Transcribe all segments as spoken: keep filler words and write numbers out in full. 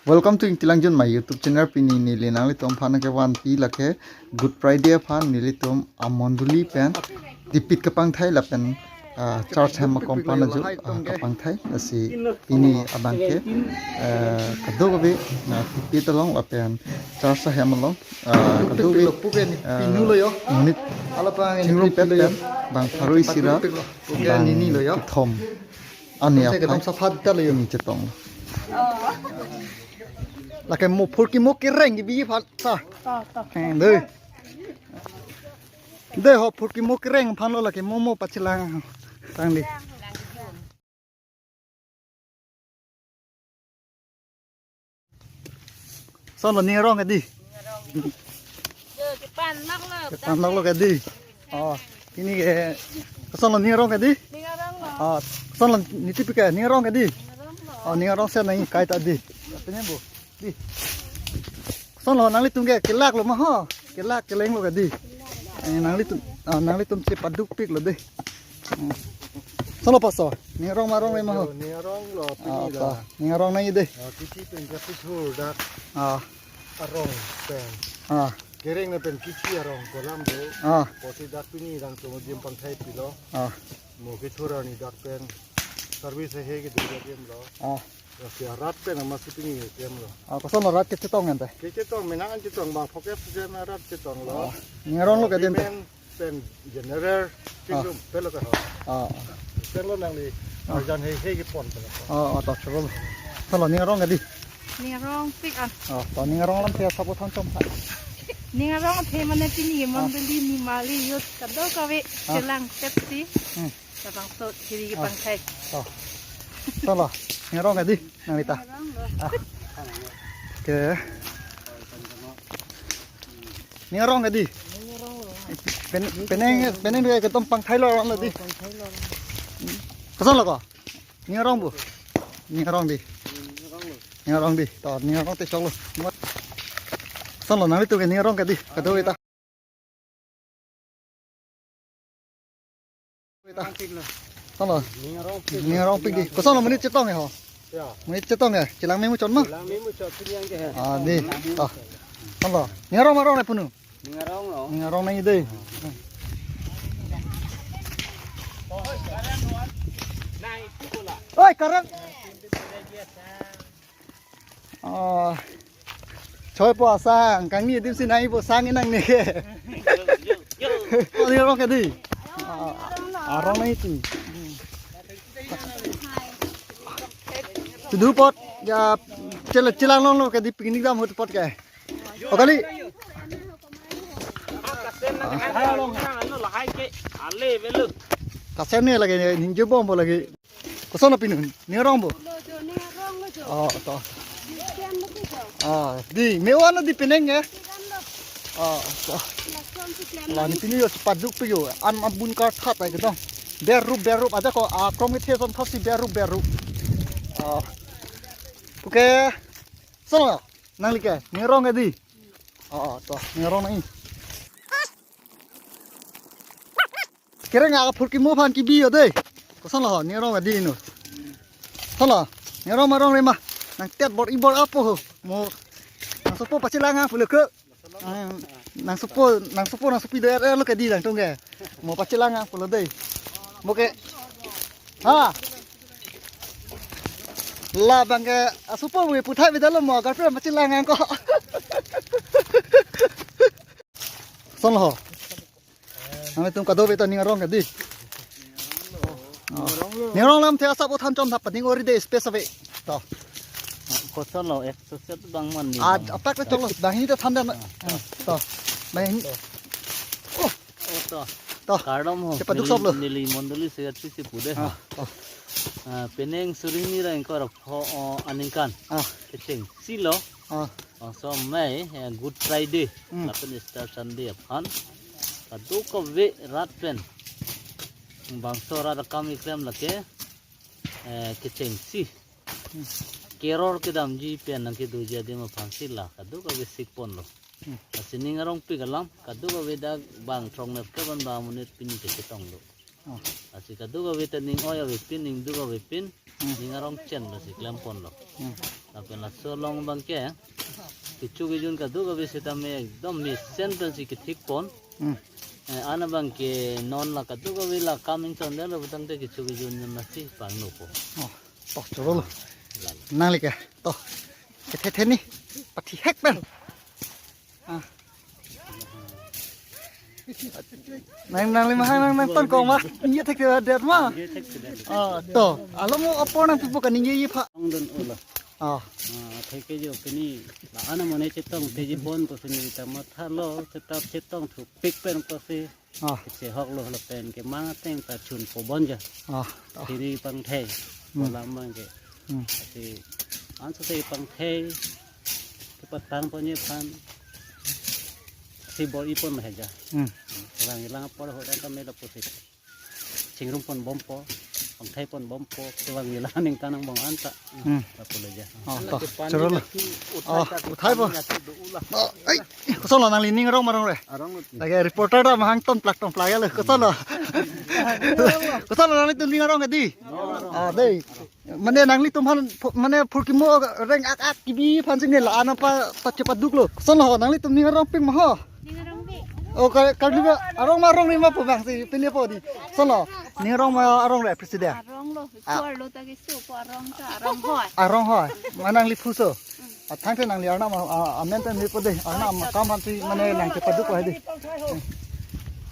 Welcome to Ingkilangjun, my YouTube channel. Pini neli nanglitum aphan kevanpi lake Good Friday aphan nelitum amondoli pen dipit kapangthai lapen, ah, church hem akom aphan aju, ah, kapangthai. Lasi pini abangke, ah, kadokave, ah, dipit along lapen church hem along, ah, kadokave, ah, monit chingrumpet pen bang pharo isi ra bang kethom ani aphai chetong ni chetong. Lake mo phurkimo kereng kebi aphan sa. To, to. Eh, dei. Dei ho, phurkimo kereng aphan lo lake mo mo pachelang. Tang dei. Kosonlo, ning arong ke dei? Yo, kepan lak lo. Kepan lak lo ke dei? Oh, pini ke. Kosonlo, ning arong ke dei? Ning arong lo. Oh, kosonlo, niti pi ke, ning arong ke dei? Ning arong lo. Oh, ning arong si nangkai ta dei. Pini bo. Dei. Kosonlo, nanglitum ke kelak lo ma ho? Kelak keleng lo ke dei? Eh, nanglitum, ah, nanglitum chepadukpik lo dei. Hmm. Kosonlo paso, ning arong ma arong le ma ho? Ning arong lo. Ah, pini ta la. Ning arong nangji dei. Ah, kithi pen kapi thur dak. Ah. Arong pen. Ah. Kereng na pen kithi arong kolam do. Ah. Poti dak pini dang tumo jim pangthai pilo. Ah. Mo kethur arni dak pen service he ke dei jim lo. Ah. Lasi arat pen amatsi pini jim lo. Ah, kosonlo rat kechetong ante? Kechetong, menang an chetong, bang phokep jen arat chetong lo. Ah. Ning arong lo ke dei ante? Women pen general, ah, film pelo ka ho. Ah. Pelo nangli, ah, arjan he he kepon pelo. Ah, ah, to choro. Kosonlo, ning arong ke dei? Ning arongpik an. Ah, to ning arong alamthe asap othan chom tha. Ning arong athe mane pini, ah, mondoli, nimali, youth kadokave, ah, chelangpetsi. Hmm. Labangso thiri, ah, kepangthai. To. Kosonlo, ning arong ke dei, nangli ta? Ning arong lo. Ah. Oke. Ning arong ke dei? Ning arong lo. Pen-, penang, penang dua ketum pangthai lo arong lo dei. Pangthai lo. Kosonlo ko? Ning arong bo? Ning arong dei. Ning arong dei. To, ning arong te choklo. Kosonlo, nanglitum ke ning arong ke dei? Kadokave ta. Kosonlo, ning arongpik dei. Kosonlo, monit chetong ya ho? Ya. Monit chetong ya? Chelang memuchot ma? Chelang memuchot, pini yang ke he. Ah, dei. Ah. Kosonlo, ning arong ma arong le punu? Ning arong lo. Ning arong nangji dei. Oi, karan. Oh. Choi po asang, kangni adim si nangji po sang inang ne. Oh, ning arong ke dei? Ah, arong nangji. Tudu pot, ya, chela-, chelang longlo ke dei, picnic dam ahut pot ke. O kali. Kasen ne lake ningje bompo lake. Kosonlo pini, ning arong bo? Lo jo, ning arong lo jo. Oh, to. Di kian lo jo. Ah, dei, me-o-an lo dei penang ke? Di kan lo. Oh, to. Lason si klem. La, neli pini yo chepadukpik yo, an abun karthat ai kedo. Berup berup aja ko, akrong kethe ason thotsi berup berup. Ah. Oke. Kosonlo, nangli ke, ning arong ke dei? Oh, oh, to, ning arong nangji. Kereng aphurkimo aphan kebi yo dei. Kosonlo ho, ning arong ke dei non? Kosonlo, ning arong ma arong le ma? Nangtet bor-i bor-a po ho. Mo, nangsopo pachelang nang pulo ke. Ah, nangsopo, nangsopo, nangsopi do er er lo ke dei langtung ke. Mo pachelang nang pulo dei. Mo ke. Ha. Labang ke asopo mo puthai beda lo mo, girlfriend pachelang nang ko. Kosonlo ho. Nanglitum kadokave ta ning arong ke dei? Oh. Ning arong alamthe asap othan chom tha, pading ori dei space ave. To. Kosonlo, exercise bang man ni. Ah, bang. Apak le choklo, bang hini ta than dan. To. Bang hini. Oh. Oh, to. To. Kardom ho. Chepaduk sop lo. Neli, neli mondoli secretary si pu dei. Ah, to. Ah, penang suri hini ra ingkoi ra pho, oh, aningkan. Ah. Kechengsi lo. Ah. Bangso amei, eh, Good Friday, hmm, lapen Easter Sunday aphan kadokave rat pen bangso rat akam keklem lake, eh, kechengsi, hmm, keror kedamji pen nangkedoji adim aphan si la kadokave sikpon lo. Hmm. Lasi ning arongpik alam, kadokave dak bang throknerkep an bang amonit pini kechetong lo. Oh. Lasi kadokave ta ning oi avepin, ning duk avepin, hmm, ning arong chen lo si klempon lo. Hmm. Lapen Laso along abangke kecho kejun kadokave setame ekdom mesen pensi kethik pon. Hmm. Eh, an abangke non la kadokave la kam ingtondet lo putangte kecho kejun masi pangno po. Oh, to choro lo. Lalo. Nangli ke, to. Kethe the ni. Pathi hek pen. Ah. Nang, nangli mahang nang nangton kong ma. Ningje thekthedet ma. Ningje thekthedet. Ah, to. Along apor nangpipo kaningjeji pha. Ong dun ulo. Ah. Ah, theke jo pini. La-an amonit chetongtheji pon pusi neli ta mathalo, chetap chetongthupik pen pusi. Ah. Kechehok lo lapen kemang ateng ta chun po bon ja. Ah, to. Thiri pangthei. Hmm. Kolam abangke. Hmm. Lasi anso si pangthei kepatang ponji aphan si bor-i pon ma he ja. Hmm. Lang ilang apor hoda kami lapusi chingrum pon bompo, pangthei pon bompo, kevang ilang ningkan angbong anta. Hmm. Lapu le ja. Oh, to. Choro lo. Oh, uthai po. Oh, ai. Koson lo nangli ning arong ma arong re? Arong lo. Lake reporter ta mahang tomplak tomplak ya lo. Koson lo? Koson lo nanglitum ning arong kedi? Ah, dei. Mane nanglitum aphan phu-, mane phurkimo reng ak ak kebi aphan si ne la-an apa ta chepaduk lo. Koson lo nanglitum ning arong pik ma ho? Ning arong pik. Oh, ka-, kali ba arong ma arong ri ma pu bang si pine po di. Koson lo? Ning arong ma arong re president? Arong lo. Ah. Chuar lo ta keso po arong ta arong hoi. Arong hoi. Ma nangli phuso. Athang te nangli arnam a, a, amen te nipo dei. Arnam akam aphan si mane nang chepaduk ko dei.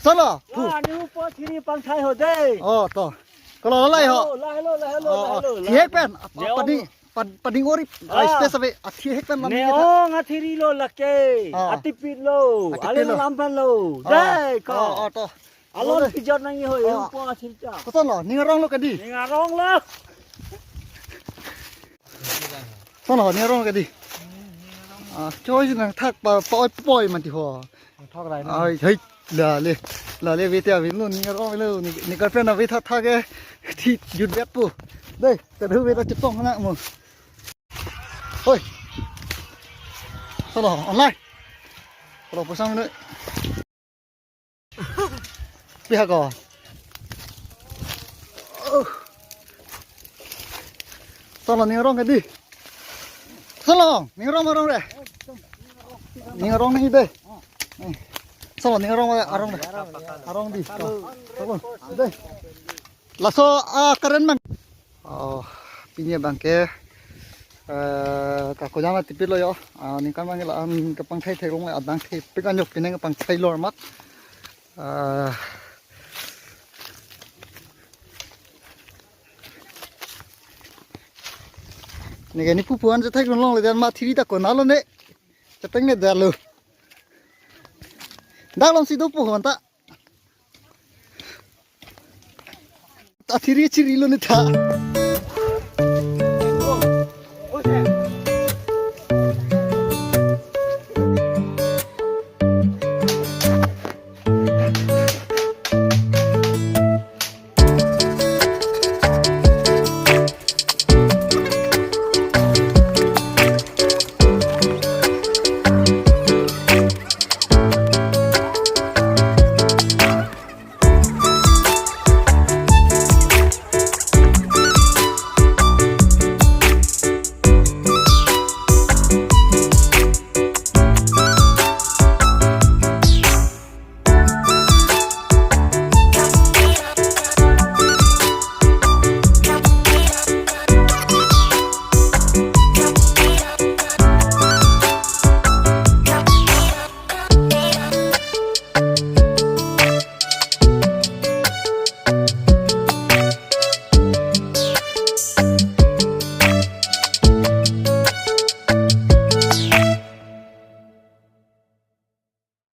Koson lo? Phu. Ah, ni po thiri pangthai ho dei. Oh, to. Kolo lai ho. Lahelo, lahelo, oh, oh, lahelo, lahelo. Thihek pen. Apa, ne ong. Pading, pad-, pading ori. Ah. Space ave. Athihek pen lam ne ni ta. Ong athiri lo lake. Ah. Atipit lo. Atipit lo. Ale lam pen lo. Ah. Dei ko. Oh, oh, to. Alon pijot nangji ho, oh, yung po athirta. Koson lo, ning arong lo kedi? Ning arong lo. Koson lo, ning arong kedi? Ah, choi nangthak pa, pa oi poi mati ho. Nangthak rai na. Ai, hei, la le. La le vete avin lo, ning arong lo, ni, ni girlfriend ave thak thak ke. Thi, jut bet po. Dei, ta du vete chetong na mo. Hoi. Koson lo, online. Koson lo, pasang ni. Pihak ko. Koson lo ning arong kedi? Koson lo, ning arong arong re. Ning arong ni dei. Koson lo ning arong arong re. Arong di. Koson lo. Dei. Laso, ah, keren mang. Oh, pini abangke, eh, ka kojang atipit lo yo. Ah, ningkan abangke la-an kepangthai thek long le adang thepik anjok pine kepangthai lor mat. Ah. Ne ke ni pupu an chetheklong le dan ma thiri ta konat lo ne. Chetengnedet lo. Dak along si do pu hon ta. Ta thiri chiri lo ne ta.